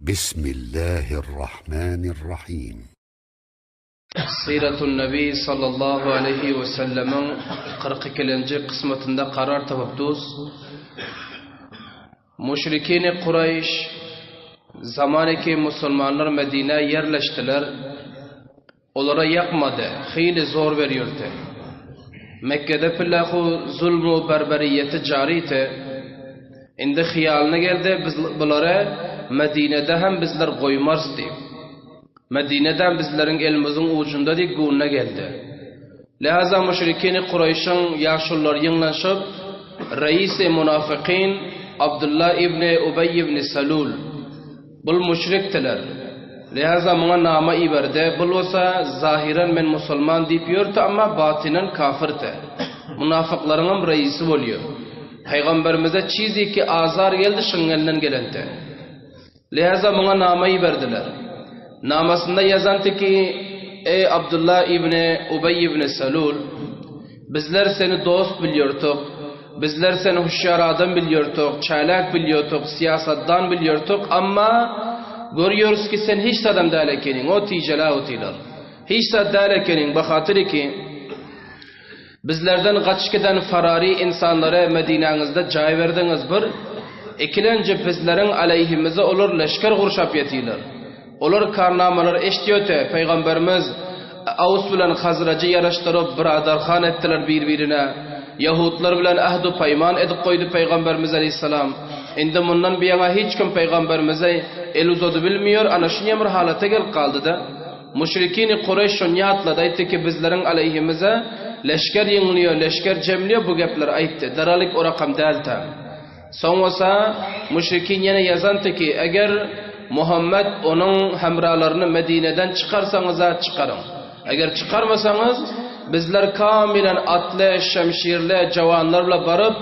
Bismillahirrahmanirrahim. Syratun Nebi sallallahu aleýhi we sellemiň 42-nji kysmatynda karar tapyp dus. Müşrikini Kuraýyş zamaniki musulmanlar Medinä ýerleşdiler. Olara ýakmady, hyly zor berýärdi. Mekgede pillahu zulmu barbariyeti jarydy. Indi hyýalyna geldi, biz bulary Medinede hem bizler goýmarys diýip. Medinedem bizleriň elimiziň ujunda diýip göwnüne geldi. Lihaza müşrikini Kuraýşyň ýaşululary ýygnanyşyp, Reisi munafykyn Abdylla ibni Ubeý ibni Selul, Bul müşrikdiler. Lihaza muňa nama iberdi. Bul bolsa zahyran men musulman diýip ýördi, amma batynan kafirdi. Munafyklaryňam reisi bolýar. Pygamberimize çiziki azar geldi şyň elinden gelende. Lihaza muňa nama iberdiler. Namasynda ýazandy ki, Eý Abdylla ibni Ubeý ibni Selul! Bizler seni dost bilýortuk. Bizler seni hüşýar adam bilýortuk, çälak bilýortuk, syýasatdan bilýortuk, amma görýoris ki sen hiç zadam däl ekeniň, o tijela otylar. Hiç zat däl ekeniň, bahatyr ki bizlerden gaçyp giden farary insanlara Medinäňizde jaý berdiňiz bir, ikilenji bizleriň aleýhimize olar leşger gurşap ýetylar. Olar karnamalar eşitýöte, pygamberimiz Aws bilen Hazrajy ýaraşdyryp, byradarhan etdiler bir-birine. Ýahudlar bilen ähd-u paýman edip goýdy pygamberimiz aleýhissalam. Indi mundan buýana hiç kim pygamberimize el uzadybilmiýor, ana şunýa bir halata gelip galdy-da. Müşrikini Kureýş şony ýatlady, aýtdy ki, bizleriň aleýhimize leşger ýygnylýar, leşger jemliýär bu gepleri aýtdy. Daralik o rakam dältä. Soň bolsa müşrikin ýene ýazandy ki, Eger Muhammet onuň hemralaryny Medineden çykarsaňyz-a çykaryň. Eger çykarmasaňyz, bizler kamilen atly, şemşirli jawanlar bile baryp,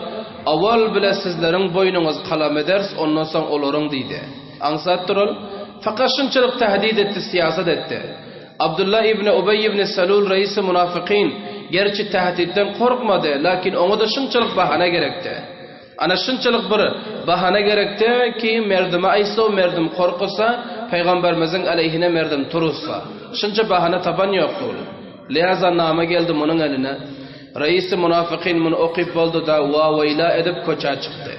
awal bile sizleriň boýnuňyzy kalam ederis, ondan soň olaryň diýdi. Aňsatdyr ol. Fakat şunçalyk tehdit etdi, syýasat etdi. Abdylla ibni Ubeý ibni Selul reisi munafykyn, gerçi tehditden korkmady, lakin oňa-da şunçalyk bahana gerekdi. Ana şunçalyk bir bahana gerekdi ki, merdime aýtsa, o merdim korkusa, Pygamberimiziň aleýhine merdim turuzsa. Şunça bahana tapan ýokdy ol. Lihaza nama geldi munuň eline. Reisi munafykyn muny okyp boldy-da, wa-weýla edip köçä çykdy.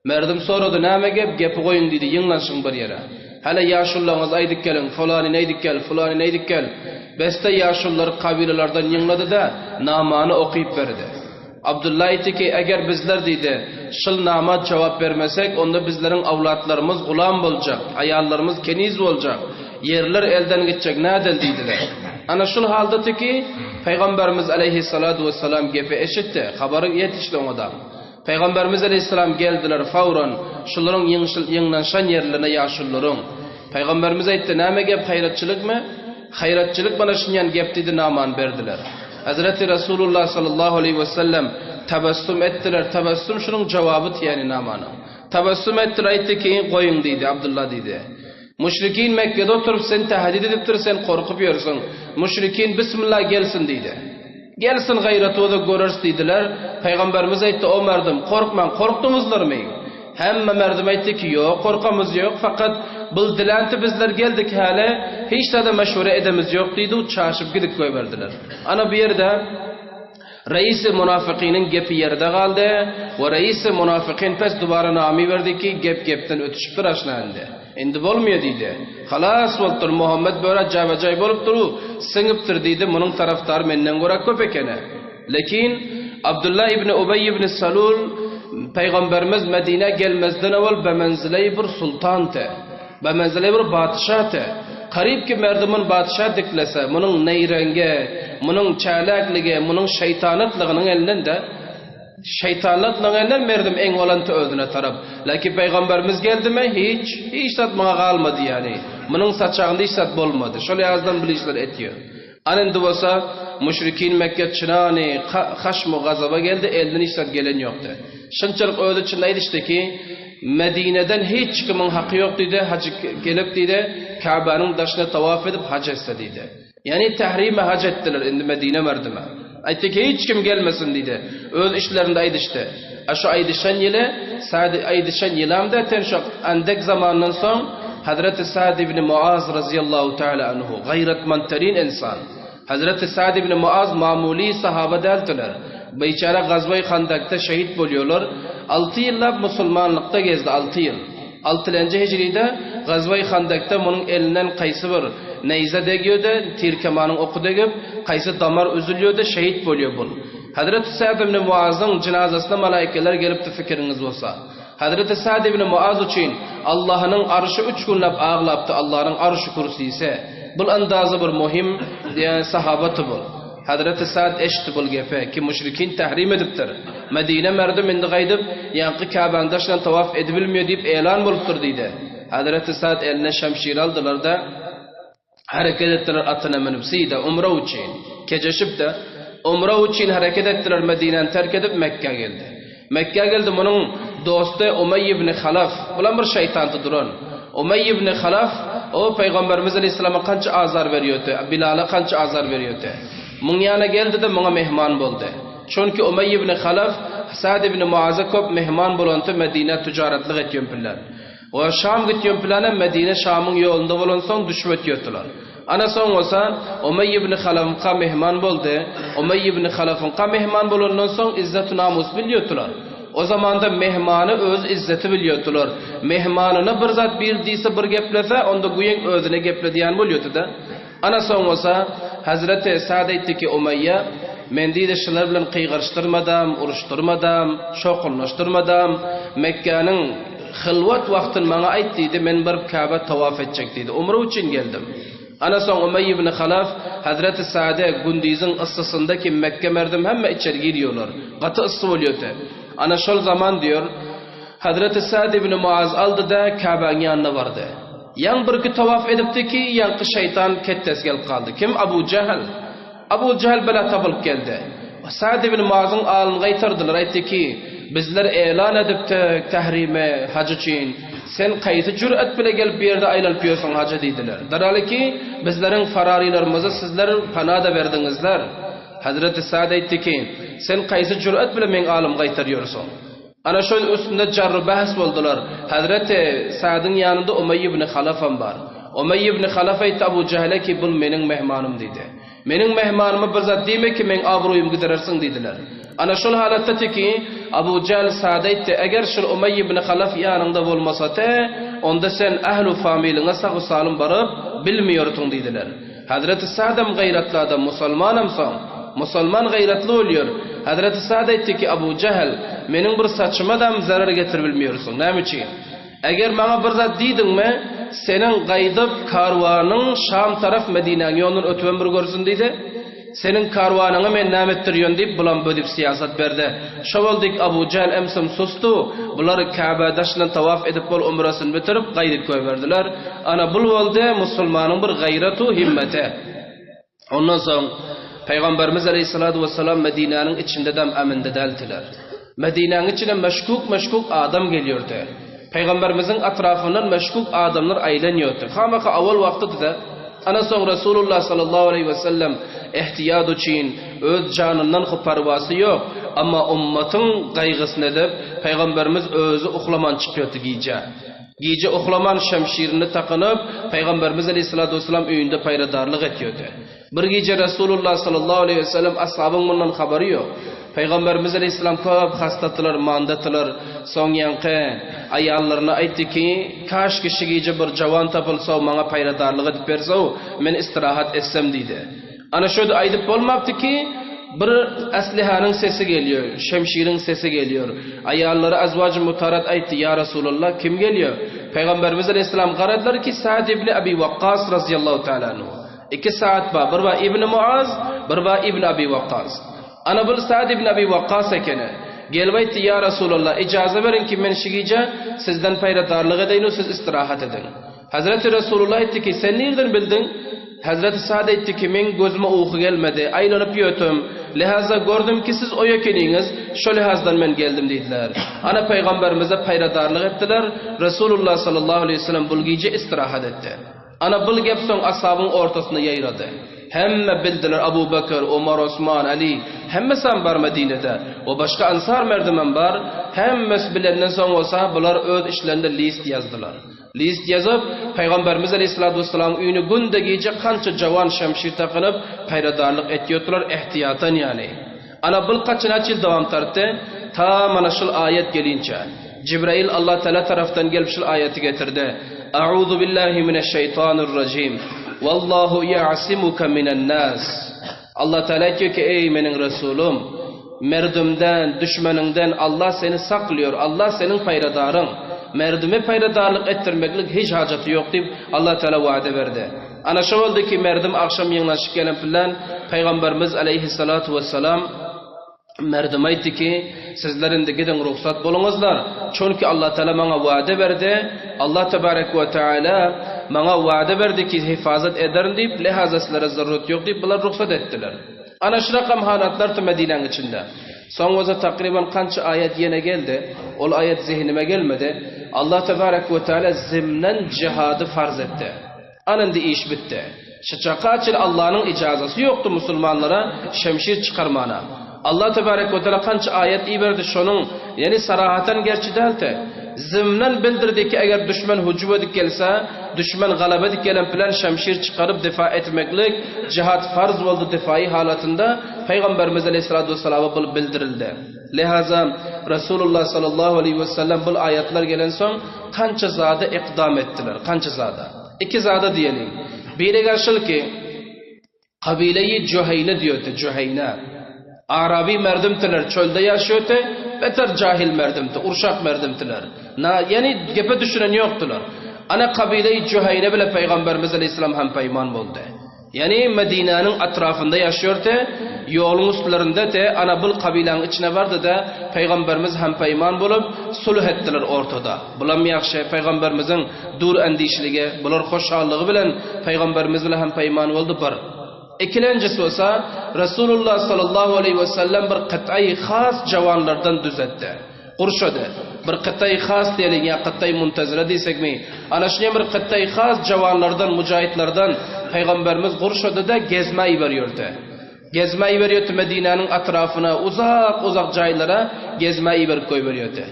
Merdim sorady, Näme gep, gepi goýuň diýdi, ýygnanyşyň bir ýere. Häle ýaşulularyňyzy aýdyp geliň, folanyny aýdyp gel, fulanyny aýdyp gel. Beste ýaşululary kabylalardan ýygnady-da, namany okyp berdi. Abdylla aýtdy ki, Eger bizler diýdi, şul nama jogap bermesek, onda bizleriň awlatlarymyz gulam boljak, aýallarymyz keniz boljak, ýerler elden gitjek, nädel diýdiler. Ana şul haldady ki, Pygamberimiz aleýhissalatu wessalam gepi eşitdi, habary ýetişdi oňa-da. Pygamberimiz aleýhissalam geldiler, fawran, şularyň ýygnanyşan ýerlerine ýaşulularyň. Pygamberimiz aýtdy, Näme gep, haýratçylykmy? Haýratçylyk mana şunýan gep diýdi, namany berdiler. Hezreti Resulullah sallallahu aleýhi wesellem tabassum etdiler, tabassum şunuň jogabydy ýagny namanyň. Tabassum etdiler, aýtdy ki, goýuň diýdi, Abdullah diýdi. Müşrikin Mekgede oturyp seni tehdit edipdir, sen gorkup ýörsüň. Müşrikin Bismillah gelsin diýdi. Gelsin gaýraty bolsa göreris diýdiler. Pygamberimiz aýtdy, O merdum, korkmaň, korkduňyzlarmy? Hemme merdum aýtdy ki, Ýok, korkamyz ýok, fakat bul dilänti bizler geldik häli, hiç zada meşwere edemiz ýok diýdi, çaşyp gidip goýberdiler. Ana bu ýerde Reisi munafykynyň gepi ýerde galdy we reisi munafykyn pes dubara namy berdi ki, gep gepden ötüşipdir aşna indi. Indi bolmaýa diýdi. Halas bolupdyr, Muhammet böre jabejaý bolupdyr-u, siňipdir diýdi, munuň tarapdary menden görä köp ekeni. Lekin, Abdylla ibni Ubeý ibni Salul Pygamberimiz Medinä gelmezden owal bemenzilei bir sultandy. Bemenzilei bir patyşady. Garyp ki merdumyn patyşa diklese, munuň neýreňgi, munuň çäläkligi, munuň şeýtanatlygynyň elinden-de, Şeýtanlar elinden merdim eň bolanty özüne tarap. Läki Pygamberimiz geldimi, hiç, hiç zat muňa galmady ýany. Munuň saçagynda hiç zat bolmady. Şol ýazdan bul işler etýär. Ana indi bolsa, müşrikin Mekge çynany haşmu gazaba geldi, elden hiç zat gelen ýokdy. Şunçalyk özi çyn aýdyşdy ki, Medineden hiç kimiň haky ýok diýdi, haj gelip diýdi, Käbäniň daşyna tawaf edip haj etse diýdi. Ýagny tährime haj etdiler indi Medine merdime. Aýtdy ki, hiç kim gelmesin diýdi. Öz işlerinde aýdyşdy. A şu aýdyşan ýyly, sady aýdyşan ýylam-da ten şo andek zamandan soň. Hazreti Sa'd ibn Muaz razyýallahu taala anhu gaýratmantterin ynsan. Hazreti Sa'd ibn Muaz mamuly sahaba däldiler. Biçäre Gazwaý Handakda şehit bolýarlar. Alty ýyllap musulmanlykda gezdi, alty ýyl. Altylenji hijride Gazwaý Handakda munuň elinden kaýsy bir neýze degýär-de, tirkemanyň oky degip, kaýsy damar üzülýär-de, şehit bolýar bul. Hazreti Sa'd ibn Muazyň jynazasyna malaikalar gelipdi fikiriňiz bolsa. Hazreti Sa'd ibn Muaz üçin Allahnyň arşy üç günläp aglapdy, Allahnyň arşy kürsisi. Bul andaza bir muhim diýen sahabaty bul. Hazreti Sa'd eşitdi bul gepe, ki müşrikin tahrim edipdir. Medine merdum indi gaýdyp, ýaňky Käbäň daşyndan tawaf edibilmiýo diýip elan bolupdyr diýdi. Hazreti Sa'd eline şemşir aldylar-da, Hereket etdiler atyna münüp Sida, umra üçin. Kejeşip-de, umra üçin hereket etdiler Medinäni terk edip Mekgä geldi. Mekgä geldi munuň dosty Umeý ibn Halaf, bulam bir şeýtanty duran. Umeý ibn Halaf o Pygamberimiz aleýhissalama kança azar berýärdi, Bilala kança azar berýärdi. Muň ýanyna geldi-de muňa mehman boldy. Çünki Umeý ibn Halaf Sad ibn Muaza köp mehman bolanty Medinä tüjaratlyk etýänpiller. We Şam gitýän pylana Medine Şamyň ýolunda bolansoň düşüp ötýärdiler. Ana soň bolsa Umeý ibn Halafyňka mehman boldy. Umeý ibn Halafyňka mehman bolandan soň izzet-u namus bilýärdiler. O zamanda mehmany öz izzeti bilýärdiler. Mehmanyna bir zat bir diýse bir geplese onda güýeň özüne gepledýän bolýardy-da. Ana soň bolsa Hezreti Sa'd aýtdy ki Umeýýa, Men diýdi şular bilen gygyryşdyrmadam, uruşdyrmadam, şowhunlaşdyrmadam, Mekgäniň hylwat wagtyny maňa aýt diýdi, men baryp Käbä tawaf etjek diýdi, umra üçin geldim. Ana soň Umeýýa ibn Halaf Hezreti Sa'de gündiziň yssysynda ki Mekge merdim hemme içeri girýorlar, gaty yssy bolýardy. Ana şol zaman diýor, Hezreti Sa'd ibn Muaz aldy-da Käbäň ýanyna bardy. Ýaň birki tawaf edipdi ki, ýaňky şeýtan ketdesi gelip galdy. Kim? Abu Jähl. Abu Jähl bela tapylyp geldi. Sa'd ibn Muazyň alyny gaýtardylar, aýtdy ki, Bizler elan edipdik tährimi haj üçin. Sen kaýsy jür'et bile gelip bu ýerde aýlanyp ýörsüň haja diýdiler. Daraly ki, bizleriň fararylarymyzy sizler pana-da berdiňizler. Hezreti Sa'd aýtdy ki, Sen kaýsy jür'et bile meň alymy gaýtarýorsuň? Ana şol üstünde jarr-u-bahs boldular. Hezreti Sa'dyň ýanynda Umeý ibn Halafam bar. Umeý ibn Halaf aýtdy Abu Jähle ki, bul meniň mehmanym diýdi. Meniň mehmanyma bir zat diýme ki, meň abroýumy giderersiň diýdiler. Ana şol halatda teki Abu Jähl Sa'da aýtdy, eger şul Umeý ibn Halaf ýanyňda bolmasate, onda sen ählu familiňe sag-u-salym baryp bilmeýortyň diýdiler. Hazreti Sa'dam gaýratly adam, musalmanam soň. Musalman gaýratly bolýar. Hazreti Sa'd aýtdy ki, Abu Jähl, meniň bir saçymadam zarar getiribilmeýärsiň. Näme üçin? Eger maňa bir zat diýdiňmi, seniň gaýdyp karwanyň Şam taraf Medinäň ýolundan ötübem bir görsün diýdi. Seniň karwanyňy men näme etdirýän diýip, bulam bödüp syýasat berdi. Şo boldy Abu Jähl emsem susdy. Bular Käbä daşyndan tawaf edip bol umrasyny bitirip, gaýdyp goýberdiler. Ana bul boldy musulmanyň bir gaýratu himmeti. Ondan soň Pygamberimiz aleýhissalatu wessalam Medinäniň içindedem äminde däldiler. Medinäniň içine meşkuk-meşkuk adam gelýärdi. Pygamberimiziň atrafyndan meşkuk adamlar aýlanýardy. Hamaka awal wagtydy-da. Ana soň Resulullah sallallahu aleýhi wesellem ähtiýat üçin öz janyndan huparwasy ýok, amma ummatyň gaýgysyny edip, Pygamberimiz özi uhlaman çykýardy gije. Gije uhlaman şemşirini takynyp, Pygamberimiz aleýhissalatu wessalam öýünde paýradarlyk etýärdi. Bir gije Resulullah sallallahu aleýhi wesellem ashabyň mundan habary ýok. Pygamberimiz aleýhissalam köp hastadylar, mandatylar. Soň ýaňky aýallaryna aýtdy ki, Kaşki şu gije bir jawan tapylsa, maňa paýradarlyk edip berse, men istirahat etsem diýdi. Ana şöde aýdyp bolmapdy ki, bir aslihanyň sesi gelýär, şemşiriň sesi gelýär. Aýallary azwajy mutarat aýtdy, Ýa Resulallah, kim gelýär? Pygamberimiz aleýhissalam garadylar ki, Sa'd ibn Abi Wakkas razyýallahu taala anhu. Iki Sa'd bar, bir bar Ibn Muaz, bir bar Ibn Abi Wakkas. Ana bul Sa'd ibn Abi Wakkas ekeni. Gelip aýtdy, Ýa Resulallah, ijaza beriň ki, men şu gije sizden paýradarlyk edeýin we siz istirahat ediň. Hezreti Resulullah aýtdy ki, Sen nirden bildiň? Hezreti Sa'd aýtdy ki, Meň gözüme uky gelmedi, aýlanyp ýötüm. Lihaza gördüm ki, siz oý ekeniňiz, şo lihazdan men geldim diýdiler. Ana Pygamberimize paýradarlyk etdiler. Resulullah sallallahu aleýhi we sellem bul gije istirahat etdi. Ana bul gep soň ashabyň ortasynda ýaýrady. Hemme bildiler Abu Bekr, Omar, Osman, Ali, hemmesem bar Medinede we başga ansar merdimem bar. Hemmesi bilenden soň bolsa bular öz işlerinde list ýazdylar. List ýazyp, Pygamberimiz aleýhissalatu wessalamyň öýüne günde gije kança jawan şemşir takynyp, paýradarlyk etýärdiler, ähtiýatan ýaly. Ana bul kaç näçe ýyl dowam tartdy, ta mana şul aýat gelinçä. Jibrail Allah Taala tarapdan gelip şul aýaty getirdi, A'uzu billahi mineşşeýtanirrajim. Wallahu ýa'simuka minen nas. Allah Taala aýtýar ki, eý meniň Resulym, merdumdan, düşmeniňden Allah seni saklýar, Allah seniň paýradaryň. Merdume paýradarlyk etdirmeklik hiç hajaty ýok diýip Allah Taala wada berdi. Ana şo boldy ki, merdum agşam ýygnanyşyp gelen bilen Pygamberimiz aleýhissalatu wessalam merdum aýtdy ki, sizler indi gidiň rugsat boluňyzlar, çünki Allah Taala maňa wada berdi, Allah tebarek we taala maňa wada berdi ki, hifazat ederin diýip, lehaza sizlere zarurat ýok diýip, bular rugsat etdiler. Ana şu rakam halatlar Medinäň içinde. Soň bolsa takryban kança aýat ýene geldi, ol aýat zehnime gelmedi. Allah tebarek we taala zimnen jihady farz etdi. Ana indi iş bitdi. Şu çaka çenli Allanyň ijazasy ýokdy musulmanlara şemşir çykarmana. Allah tebarek we teala kança aýat iberdi şonuň ýani sarahatan gerçi dälte. Zymnan bildirdi ki eger düşmen hüjüm edip gelse, düşmen galaba edip gelen bilen şemşir çykaryp difa etmeklik jihat farz boldy difai halatynda Pygamberimiz aleyhissalatu vesselama bul bildirildi. Lihaza Resulullah sallallahu aleyhi ve sellem bul aýatlar gelen soň Kança zada ykdam etdiler, kança zada. Iki zada diýeliň. Biri garşyl ki, kabileýi Juheýne diýöti, Juheýne. Arabi merdimtiler, çölde ýaşýöti, beter jahil merdimti, urşak merdimtiler. Na, ýani gepe düşünen ýokdular. Ana kabileýi Juheýne bile Pygamberimiz aleýhissalam hem peýman boldy. Ýagny Medinäniň etrafynda ýaşýardy, ýoluň üstlerinde-de ana bul kabylaň içine bardy-da, Pygamberimiz hem-peýman bolup, sulh etdiler ortada. Bulam ýagşy, Pygamberimiziň dur endişligi, bular hoşallygy bilen Pygamberimiz bilen hem-peýman boldy, bir. Ikilenjisi bolsa, Resulullah sallallahu aleýhi wesellem bir kytaýy has jawanlardan düzetdi. Gurşady. Bir kytaýy has diýeliň ýa kytaýy muntazira diýsekmi, ana şuny bir kytaýy has jawanlardan, mujaýytlardan Pygamberimiz gurşady-da gezmä iberýärdi. Gezmä iberýärdi Medinäniň atrafyna, uzak-uzak jaýlara gezmä iberip goýberýärdi.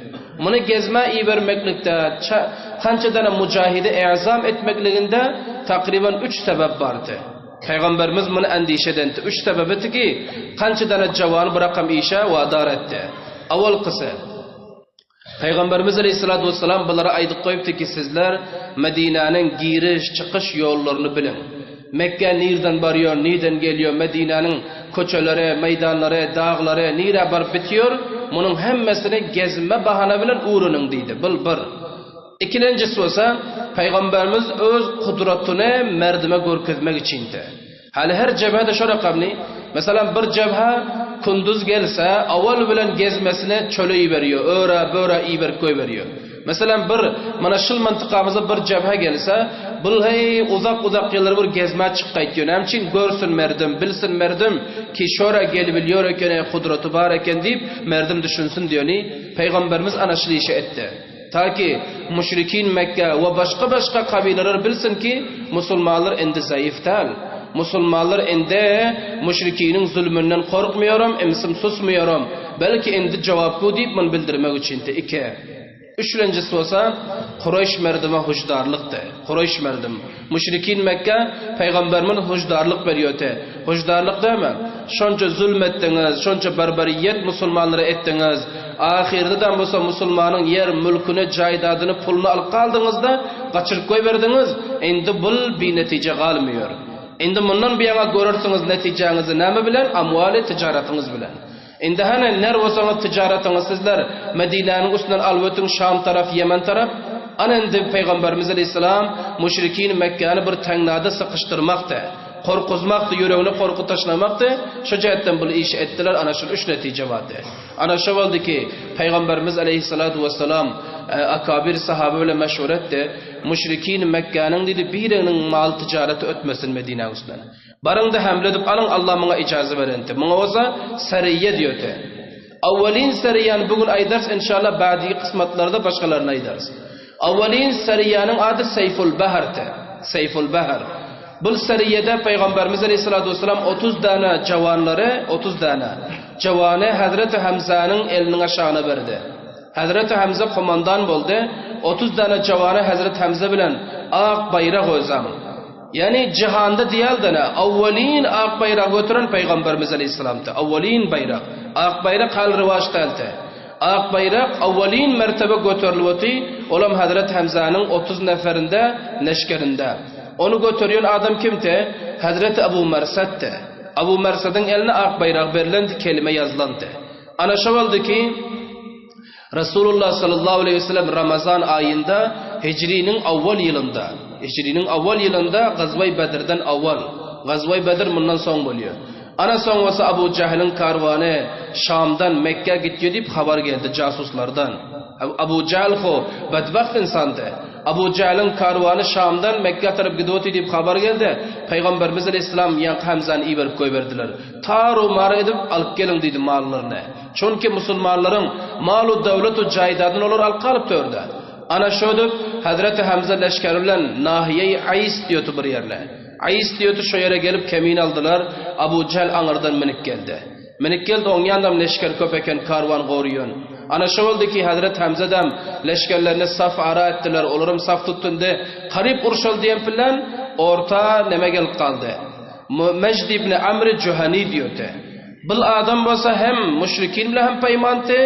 Muny gezmä ibermeklikde, kança dana mujahidi ezam etmekliginde takryban üç sebäp bardy. Pygamberimiz muny endişe edendi. Üç sebäbi ki, kança dana jawany bu rakam işe wadar etdi. Awalkysy, Pygamberimiz aleýhissalatu wessalam bulara aýdyp goýupdy ki, sizler Medinäniň giriş, çykyş ýollaryny biliň. Mekgä nirden barýar, nirden gelýär, Medinäniň köçeleri, meýdanlary, daglary nirä baryp bitýär, munuň hemmesini gezme bahana bilen öwreniň diýdi. Bul bir. Ikilenjisi bolsa, Pygamberimiz öz gudratyny merdime görkezmek üçindi. Hali her jebhede şo rakamly, meselem bir jebhe kunduz gelse, awal bilen gezmesine çöle iberýär, öra, böra iberip goýberýär. Meselem bir, mana şul myntykamyza bir jebhe gelse, bul heý uzak-uzak ýyllar bir gezmä çyk gaýtýar. Näme üçin? Görsün merdim, bilsin merdim ki şora gelibilýär eken, gudraty bar eken diýip, merdim düşünsin diýeni Pygamberimiz ana şul işi etdi. Ta ki, müşrikin Mekge we başga-başga kabylalar bilsin ki, musulmanlar indi zaýyf däl. Musulmanlar indi müşrikiniň zulmünden korkmaýaram, imsim susmaýaram, belki indi jogapgü diýip muny bildirmek üçindi. Iki. Üçlenjisi bolsa, Kureýş merdime hujdarlykdy. Kureýş merdim. Müşrikin Mekge Pygamberimiz hujdarlyk berýärdi. Hujdarlyk dämi? Şonça zulm etdiňiz, şonça barbariýet musulmanlara etdiňiz. Ahyrda-da bolsa musulmanyň ýer, mülküni, jaýdadyny, puluny alyp galdyňyz-da, gaçyryp goýberdiňiz. Indi bul binetije galmaýar. Indi mundan buýana görersiňiz netijäňizi näme bilen? Amwaly tijaratyňyz bilen. Indi hany, ner bolsaňyz tijaratyňyz sizler Medinäniň üstünden alyp ötüň Şam tarap, Ýemen tarap. Ana indi Pygamberimiz aleýhissalam müşrikin Mekgäni bir teňnada sykyşdyrmakdy. Gorkuzmakdy, ýüregine gorky taşlamakdy. Şu jähtden bul işi etdiler, ana şul üç netije bardy. Ana şo boldy ki, Pygamberimiz aleýhissalatu wessalam akabir sahaba bilen meşwere etdi. Müşrikin Mekgäniň diýdi, biriniň mal tijaraty ötmesin Medinäň üstünden. Baryň-da hemle edip alyň, Allah muňa ijaza berenti. Muňa bolsa Sariýe diýöte. Awwalin Sariýany bu gün aýdarys, enşalla bädigi kysmatlarda başgalaryny aýdarys. Awwalin Sariýanyň ady Seýful Bahrty. Seýful Bahr. Bul seriýede Pygamberimiz aleyhissalatu vesselam 30 dana jawanlary, 30 dana jawany Hazreti Hamzanyň eliniň aşagyna berdi. Hazreti Hamza komandan boldy. 30 dana jawany Hazreti Hamza bilen ak baýrak özam. Ýani jihanda diýaldana awwalin ak baýrak götüren Pygamberimiz aleyhissalamdy. Awwalin baýrak. Ak baýrak hal riwaç däldi. Ak baýrak awwalin mertebe göterilip oty, olam Hazreti Hamzanyň 30 neferinde, leşgerinde. Ony göterýän adam kimdi? Hazreti Abu Mersatdy. Abu Mersadyň eline ak baýrak berlendi, kelime ýazylandy. Ana şo boldy ki, Resulullah sallallahu aleýhi we sellem Ramazan aýynda hijriniň awwal ýylynda, hijriniň awwal ýylynda Gazwaý Bedrden awwal, Gazwaý Bedr mundan soň bolýar. Ana soň bolsa Abu Jahlyň karwany Şamdan Mekgä gitýär diýip habar geldi jasuslardan. Abu Jahl ho bedbagt ynsandy. Abu Jahlyň karwany Şamdan Mekgä tarap gidip otyr diýip habar geldi. Pygamberimiz aleýhissalam ýaňky Hamzany iberip goýberdiler. Tar-u-mar edip alyp geliň diýdi mallaryny. Çünki musulmanlaryň mal-u döwlet-u jaýdadyny olar alyp galypdyrda. Ana şödüp Hezreti Hamza leşgeri bilen nahiýeýi Aýs diýoty bir ýerine. Aýs diýoty şo ýere gelip kemin aldylar. Abu Jähl aňyrdan minip geldi. Minip geldi oň ýanynam leşger köp eken karwan goruýan. Ana şo boldy ki Hezret Hamzadam leşgerlerini saf ara etdiler. Olaram saf tutdy indi garyp urşaly diýen bilen orta neme gelip galdy. Mejd ibn Amr Juhani diýoty. Bul adam bolsa hem müşrikin bilen hem peýmanty,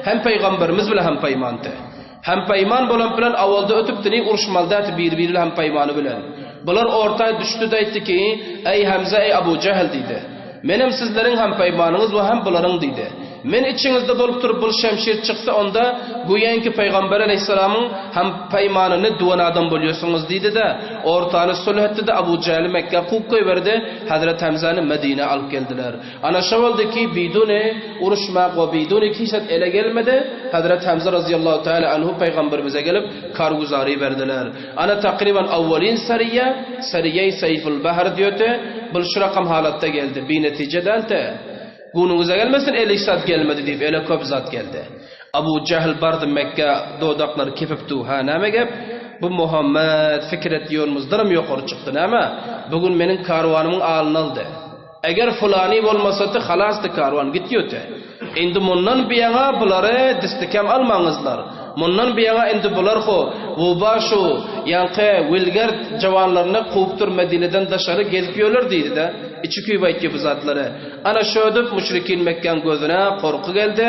hem peýgamberimiz bilen hem peýmanty. Hem peýman bolan bilen awalda ötüpdini uruşmaly däti bir-biri bilen hem peýmany bilen. Bular orta düşdi-de aýtdy ki, Eý Hamza, eý Abu Jähl diýdi. Menem sizleriň hem peýmanyňyz we hem bularyň diýdi. Men içiňizde bolup turup bul şemşir çyksa onda güýänki Pygamber aleýhissalamyň hem peýmanyny düwen adam bolýarsyňyz diýdi-de, ortany sulh etdi-de Abu Jähli Mekgä kowup goýberdi, Hezret Hemzäni Medinä alyp geldiler. Ana şo boldy ki, biduni uruşmak we biduni hiç zat ele gelmedi, Hezret Hemze razyýallahu teala anhu Pygamberimize gelip karguzary berdiler. Ana takryban awwalin sariýe, sariýeý Seýful Bahr diýöti, bul şu rakam halatda geldi, binetije däldi. Göwnüňize gelmesin ele hiç zat gelmedi diýip ele köp zat geldi. Abu Jähl bardy Mekgä dodaklary kepip du hä näme gep? Bu Muhammet pikir etýonymyzdanam ýokary çykdy näme? Bu gün meniň karwanymyň alyny aldy. Eger fulany bolmasady halasdy karwan gitýöte. Indi mundan buýaňa bulary disdikem almaňyzlar. Mundan buýaňa indi bular ho Wuba şu ýaňky Wilgert jawanlaryny kowupdyr Medineden daşary gezip ýörler diýdi-de, içi küýüp aýtýar bu zatlary. Ana şödüp müşrikin Mekgäň gözüne gorky geldi.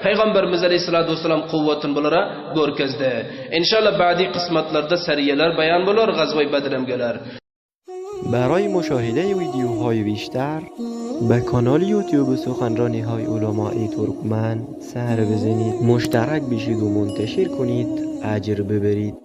Pygamberimiz aleýhissalatu wessalam kuwwatyny bulara görkezdi. Enşalla bady kysmatlarda seriýeler baýan bolar, Gazwaý Bedrem geler. برای مشاهده ویدیوهای بیشتر به کانال یوتیوب سخنرانی های علمای ترکمن سر بزنید مشترک بشید و منتشر کنید اجر ببرید.